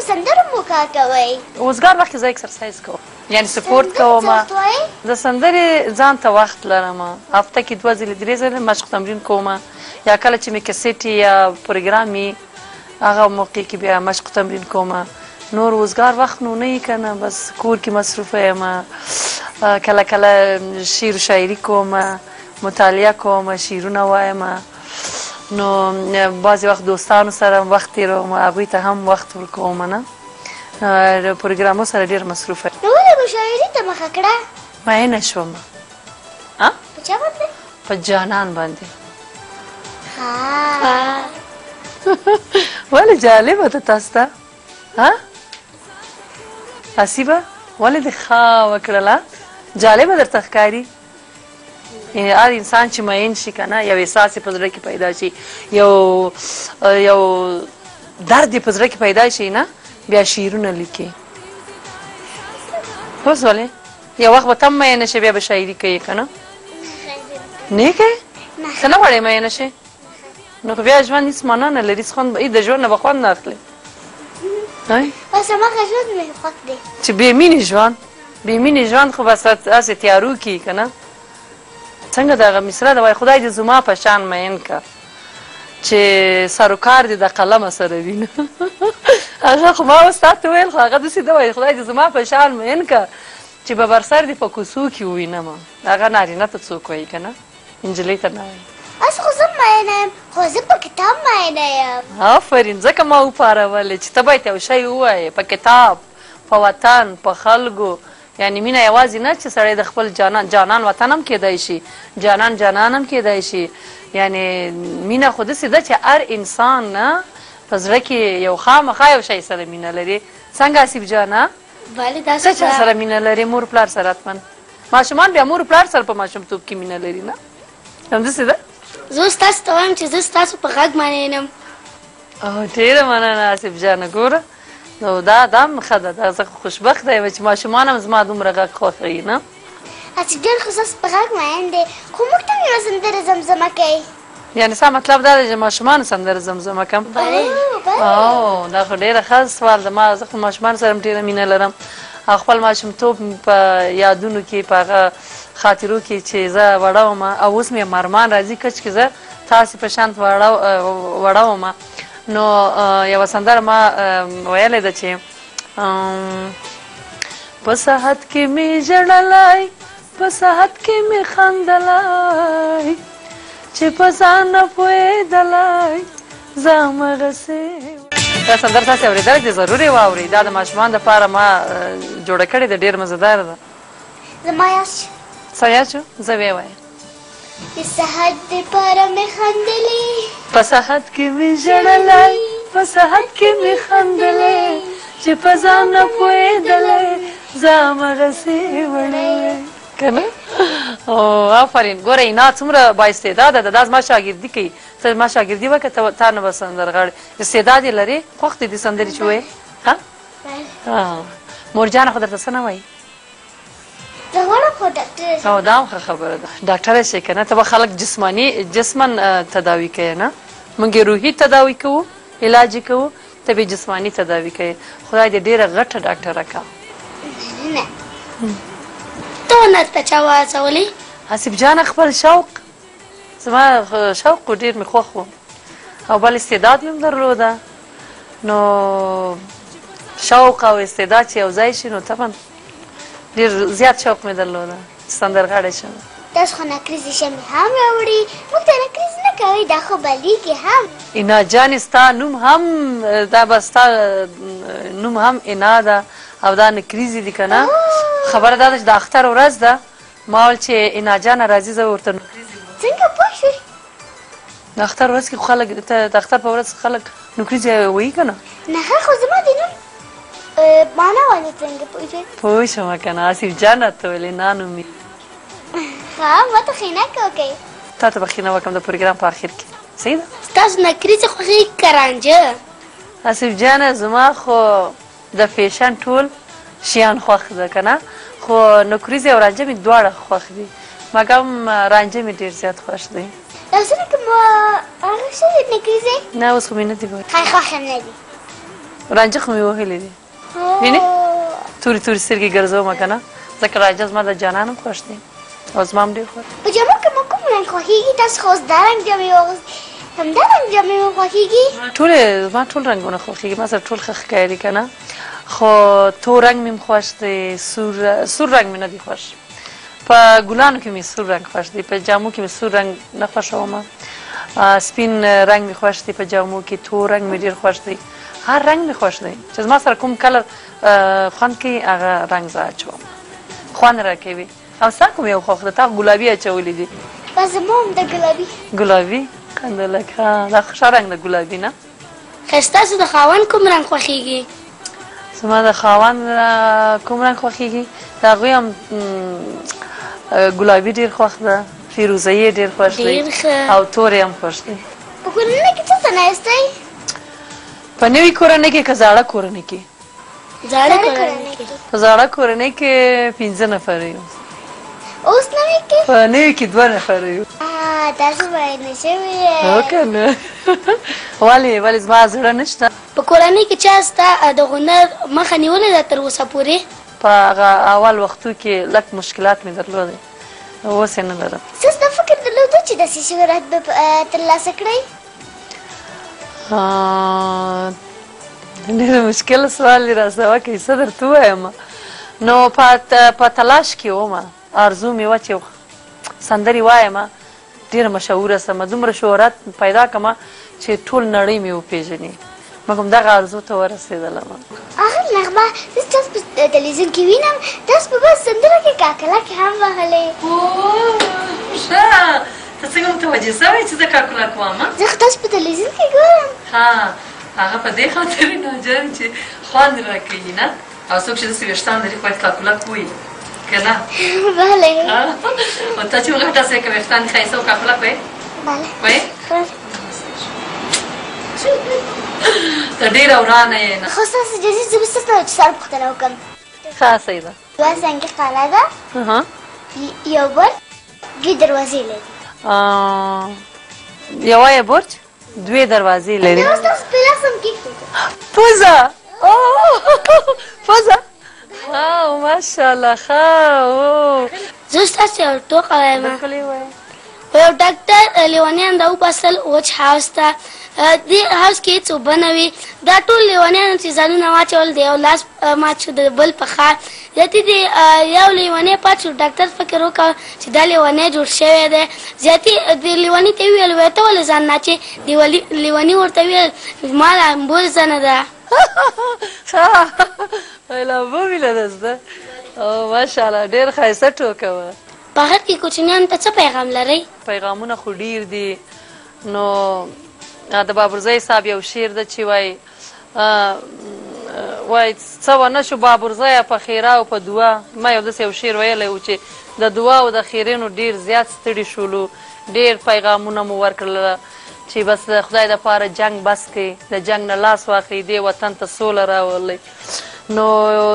په سندرو مو کار کوئ؟ اوزګار وخت کې زه اکسرسایز کوم، یعنی سپورت کوم. زه سندرې ځان ته وخت لرم، هفته کې 2 ځلې 3 ځلې مشق تمرین کوم، یا کله چې مې کسیټ یا پروګرام وي هغه موقع کې بیا مشق تمرین کوم. نور اوزګار وخت نو نه یي که نه، بس کور کې مصروفه یم، کله کله شعر و شاعري کوم، مطالعه کوم، شعرونه وایم. نو بعضې وخت دوستانو سره وخت تېروم، هغوی ته هم وخت ورکوم، نه پروګرامو سره ډېر مصروفه یم. نو ولې مو شاعري ته مخه کړه؟ مینه شوم. په چا باندې؟ په جانان باندې. ها ولې جالبه ده تاسو ته؟ ها حسیبه ولې دې ښه وکړله؟ جالبه درته ښکاري؟ یعنې هر انسان چې مین شي که نه، یو احساس یې په زړه کې پیدا شي، یو یو درد یې په زړه کې پیدا شي نه، بیا شعرونه لیکي. اوس ولې یو وخت به ته هم مینه شې، بیا به شاعري کوې که نه؟ نه کوې؟ ته نه غواړې مینه شې؟ نو خو بیا ژوند هېڅ معنا نه لري، هېڅ خوند به د ژوند نه به خوند نه اخلې. بس هماغه ژوند مې خوښ دی چې بې مینې ژوند، بې مینې ژوند خو بس هسې تیارو کې که نه. څنګه دغه مصره ده، وایي خدای دې زما په شان مین که چې سروکار دې د قلمه سره وي. نه هغه خو ما اوس تا ته ویل، خو هغه داسې ده، وایي خدای دې زما په شان مین که چې ببر سر دې په کوڅو کې ووینم. هغه نارینه ته څوک وایي که نه، نجلۍ ته نه وایي. اوس خو زه مینه یم، خو زه په کتاب مینه یم. آفرین، ځکه ما وپارولې چې ته باید یو شی ووایې په کتاب، په وطن، په خلکو. یعنې مینه یوازې نه چې سړی د خپل جانان، جانان وطن هم کېدای شي، جانان جانان هم کېدای شي. یعنې مینه خو داسې ده چې هر انسان نه په زړه کې یو خامخا یو شی سره مینه لري. څنګه آصف جانه؟ بله داسې څه چا سره مینه لري؟ مور پلار سره حتما. ماشومان بیا مور پلار سره په ماشومتوب کې مینه لري نه، همداسې ده؟ زه اوس تاسو ته وایم چې زه ستاسو په غږ مننم. ډېره مننه آصف جانه. ګوره نو دا هم ښه ده، دا زه خو خوشبخته یم چې ماشومان هم زما دومره غږ خوښوي نه. آصف جان خو ستاسو په غږ مین دی، خو موږ ته هم یوه سندره زمزمه کوي. یعنې ستا مطلب دا دی چې ماشومانو سندره زمزمه کړم؟ بله. دا خو ډېره ښه سوال ده. ما زه خو ماشومانو سره هم ډېره مینه لرم او خپل ماشومتوب په یادونو کې، په هغه خاطرو کې چې زه وړه وم او اوس مې مرمان راځي کچ کې زه تاسې په شان وړه وم. نو یوه سندره ما ویلې ده چې په ساحت کې مې ژړلی، په ساحت کې مې خندلی، چې په ځان نه پوهېدلی زه همغسې. دا سندره تاسې اورېدلې ده، ضرور یې واورئ. دا د ماشومانو دپاره ما جوړه کړې ده، ډېره مزهداره ده. زما یاد شو. څه یاد شو؟ زه ویې وایم. د سحت دپاره مې خندلې، په سحت کې مې ژړلی، په سحت کې مې خندلې، چې په ځان نه پوهېدلی زه همغسې وړی که نه. آفرین. ګوره اینا څومره با استعداده ده، دا زما شاګردي کوي. ته زما شاګردي وکړه، تا نه به سندرغاړي. استعداد یې لرې؟ خوښ دې دي سندرې چې وایې؟ ها؟ مور جانه خو درته څه نه وایي؟ زه غواړم خو ډاکټره شم. دا هم ښه خبره ده، ډاکټره شې که نه، ته به خلک جسماني جسما تداوي کوې نه، موږ یې روحي تداوي کوو، علاج یې کوو، ته به یې جسماني تداوي کوې. خدای دې ډېره غټه ډاکټره کړه. نه ته هنر ته چا وهڅولې؟ حسیب جانه خپل شوق، زما شوق و، ډېر مې خوښ و او بل استعداد مې هم درلوده. نو شوق او استعداد چې یو ځای شي نو طبعا ډېر زیات شوق مې درلوده چې سندرغاړی شم. تاسو خو نکریزې شمې هم راوړي، موږ ته نکریزې نه کوئ، دا خو بلیږي هم. اینا جانې ستا نوم هم، دا به ستا نوم هم اینا ده او دا نکریزې دي که نه. خبره دا ده چې د اختر ورځ ده، ما ویل چې اینا جانه راځي زه ورته نکریزې ووایم. څنګه پوه شوې؟ د اختر ورځ کې خو خلک د اختر په ورځ خلک نکریزې وایي که نه؟ نه خو زما د نوم معنا باندې څنګه پوه شوې؟ پوه شوم که نه، آصف جان راته ویل اینا نومېږي. ښه، ما ته ښینه وکړئ. تا ته به ښینه وکړم د پروګرام په اخر کې، صحیح ده؟ ستاسو نکریزې خوښېږي که رانجه؟ آصف جانه زما خو د فیشن ټول شیان خوښ ده که نه، خو نکریزې او رانجه مې دواړه خوښ دي، مګم رانجه مې ډېر زیات خوښ دی. لاسونه که مو هغه شوي نکریزې؟ نه اوس خو مې نه دي وهلي. خیر، خوښ هم نه دي. رانجه خو مې وهلي دي، وینې تورې تورې سترګې ګرځومه که نه، ځکه رانجه زما د جانان هم خوښ دی او زما هم ډېر خوښ. په جامو کې مو کوم رنګ خوښېږي؟ تاسو خو اوس دا رنګ جامې واغوستې، همدا رنګ جامې مو خوښېږي؟ ټولې زما ټول رنګونه خوښېږي، ما سره ټول ښه ښکاري که نه، خو تور رنګ مې هم خوښ دی، سور رنګ مې نه دی خوښ. په ګلانو کې مې سور رنګ خوښ دی، په جامو کې مې سور رنګ نه خوښوم، سپین رنګ مې خوښ دی په جامو کې، تور رنګ مې ډېر خوښ دی، هر رنګ مې خوښ دی چې زما سره کوم colour خوند کوي هغه رنګ زه اچوم، خوند راکوي. او ستا کوم یو خوښ دی؟ تا ګلابي اچولي دي. بس زما هم د ګلابي. ګلابي قندلک، ها دا ښه رنګ ده ګلابي نه. ښه ستاسو د خاوند کوم رنګ خوښېږي؟ زما د خاوند کوم رنګ خوښېږي؟ د هغوی هم ګلابي ډېر خوښ ده، فیروزه یې ډېر خوښ دی او تور یې هم خوښ دی. په کورنۍ کې څو تنه یاستئ؟ په نوي کورنۍ کې که زاړه کورنۍ کې؟ زاړه کورنۍ کې. په زاړه کورنۍ کې 5 نفره یو. اوس نوي کې؟ په نوي کې 2 نفره یو. تاسو باید نه شوي یئ. هو که نه؟ ولې ولې زما زړه نشته. په کورنۍ کې چا ستا د هنر مخه نیولې ده تر اوسه پورې؟ په هغه اول وختو کې لږ مشکلات مې درلودل، اوس یې نه لرم. څه ستا فکر درلودو چې داسې شهرت به ترلاسه کړئ؟ ډېر مشکل سوال یې راسره وکړ، څه درته ووایم. نو په تلاش کې وم، آرزو مې وه چې سندرې وایم، ډېره مشهوره سمه، دومره شهرت پیدا کړم چې ټول نړۍ مې وپېژني، مګم دغه آرزو ته ورسېدلم. اخر نغمه، زه تاسو په تلویزیون کې وینم، تاسو په بس سندرو کې کاکلک هم وهلې. ښه، ته څنګه متوجه سوی چې زه کاکلک وم؟ زه خو تاسو په تلویزیون کې ګورم. ها، هغه په دې خاطر ناجان چې خوند راکوي نه، او څوک چې داسې ویښتان لري خو باید کاکلک ووایي که نه؟ بله. او ته چې غټه سوې که ویښتان دې ښایسته او کاکلک وایې؟ بله. وایې؟ ته ډېره ورانه یې نه. خو ستاسو اجازې زه به ستاسو نه چې سوال پوښتنه وکړم. ښه صحیح ده. یوه زنګي قلعه ده، یو برج، دوې دروازې لري. یوه یې برج، دوې دروازې لري. دا ستاسو په لاس هم کېښودل. پوزه، پوزه، ماشاءالله، ښه. زه ستاسو یو ټوکه وایم. بالکل یې ووایه. یو ډاکټر لیونیان راوباسل وچ حوض ته، دې حوض کې هېڅ اوبه نه وي. دا ټول لیونیان چې ځانونه واچول، د یو لاس مات شو، د بل پښه. زیاتي د یو لیونی پات شو. ډاکټر فکر وکړ چې دا لیونی جوړ شوی دی. زیاتي د لیوني ته وویل، وایي ته ولې ځان نه اچې؟ د لیوني ورته وویل، ما لامبو زده نه ده. ښه، لامبو مې نه ده زده. ماشاءالله، ډېر ښایسته ټوکه وه. په آخر کې کوچنیانو ته څه پیغام لرئ؟ پیغامونه خو ډېر دي. نو د بابرزی صاحب یو شعر ده چې وایي، وایي څه ونه شو بابرزیه په ښېرا او په دعا. ما یو داسې یو شعر ویلی و چې د دعا او د ښېرې نو ډېر زیات ستړي شولو، ډېر پیغامونه مو ورکړل چې بس د خدای دپاره جنګ بس کړئ، د جنګ نه لاس واخلئ، دې وطن ته سوله راولئ. نو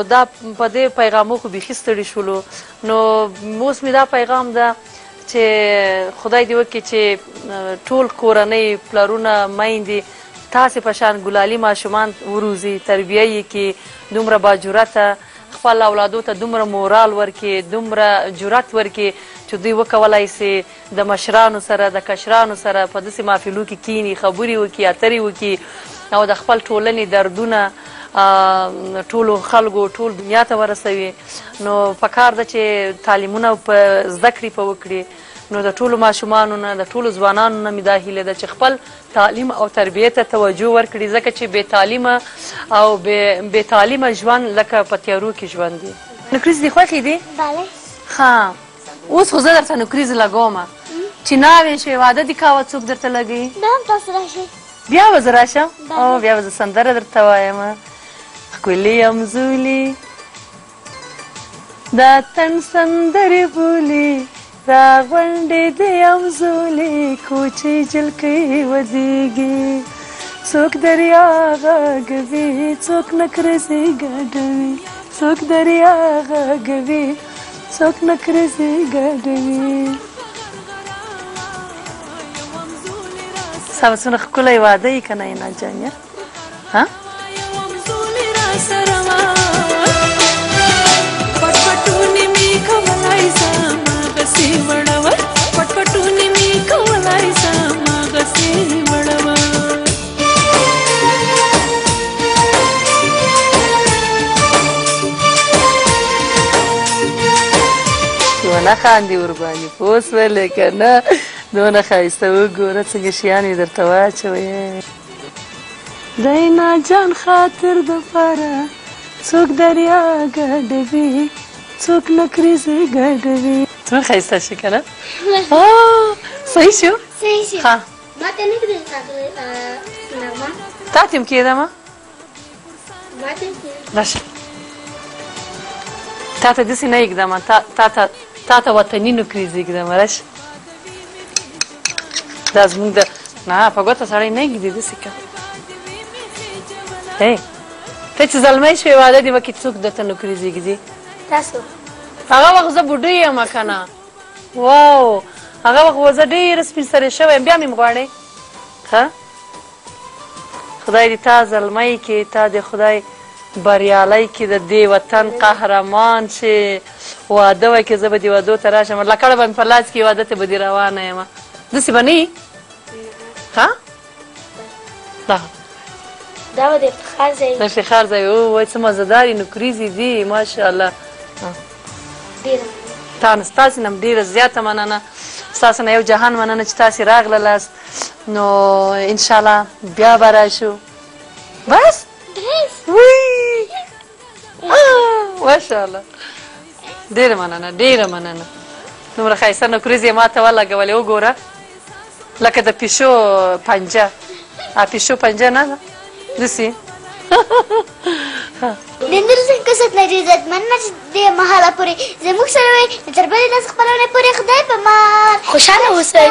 دا په دې پیغامو خو بیخي ستړي شولو. نو اوس مې دا پیغام ده چې خدای دې وکړي چې ټول کورنۍ، پلرونه، میندې تاسې په شان ګلالي ماشومان وروزي، تربیه یې کړي، دومره باجرته خپل اولادو ته دومره مورال ورکړي، دومره جرأت ورکړي چې دوی وکولای سي د مشرانو سره، د کشرانو سره په داسې محفلو کې کیني، خبرې وکړي، اترې وکړي او د خپل ټولنې دردونه ټولو خلکو، ټول دنیا ته ورسوي. نو پکار ده چې تعلیمونه په زده کړې په وکړي. نو د ټولو ماشومانو نه، د ټولو ځوانانو نه مې دا هیله ده چې خپل تعلیم او تربیې ته توجه ورکړي، ځکه چې بې تعلیمه او بې تعلیمه ژوند لکه په تیارو کې ژوند دی. نکریزې دې خوښې دي؟ بله. ښه، اوس خو زه درته نکریزې لګومه چې ناوې شوې، واده دې کاوه، څوک درته لګوي؟ بیا هم تاسو راشئ. بیا به زه راشم؟ او بیا به زه سندره درته وایم. ښکلي همزولي دا تن سندرې بولي، را غونډې دې همزولي، کوچۍ جلکۍ ودېږي، څوک دریا غږوي، څوک نکریزې ګډوي، څوک دریا غږوي، څوک نکریزې ګډوي. ستا به څومره ښکلی واده یې که نه یې ناجان؟ ها؟ سره وه. پټپټونې مې کولای سم هغسې وړوه، پټپټونې مې کولای سم هغسې وړوه. چې ونه خاندې ورباندې، پوه سولې که نه؟ دونه ښایسته، وګوره څنګه شیان یې درته واچوي. د اینا جان خاطر دپاره څوک دریا ګډوي، څوک نکریزې ګډوي. څومره ښایسته شي که نه؟ صحیح شو؟ صحیح شو. ښه، ما ته نه کېدل نغمه. تا ته هم کېدمه؟ ما ته هم کېدل. راشه، تا ته داسې نه ږدمه، تا ته وطني نکریزې ږدمه. راشه، دا زموږ د نه په ګوته سړی نه ږدي، داسې که. ای ته چې زلمی شوې، واده دې وکړي، څوک درته نکریزې ږدي؟ تاسو. هغه وخت زه بوډۍ یم که نه؟ واو، هغه وخت به زه ډېره سپین سرې شوی یم، بیا مې هم غواړې؟ ښه، خدای دې تا زلمی کې، تا دې خدای بریالی کې، د دې وطن قهرمان شې. واده وکړې، زه به دې وادو ته راشم، لکړه به مې په لاس کې، واده ته به دې روانه یم. داسې به نه وي؟ ها، دا دا به د افتخار ځای د افتخار ځای. وای، څه مزهدارې نکریزې دي، ماشاءالله. ډېره تا نه، ستاسې نه هم ډېره زیاته مننه، ستاسو نه یو جهان مننه چې تاسې راغللاست. نو انشاءالله بیا به راشو. بس وی، ماشاءالله، ډېره مننه، ډېره مننه. دومره ښایسته نکریزې یې ما ته ولګولې، وګوره لکه د پیشو پنجه. پیشو پنجه نه ده داسې. د نورو کسات نه ډېر زیات مننه چې دې مهاله پورې زموږ سره وئ. تر بلې داسې خپرونې پورې خدای په مان. خوشحاله اوسئ.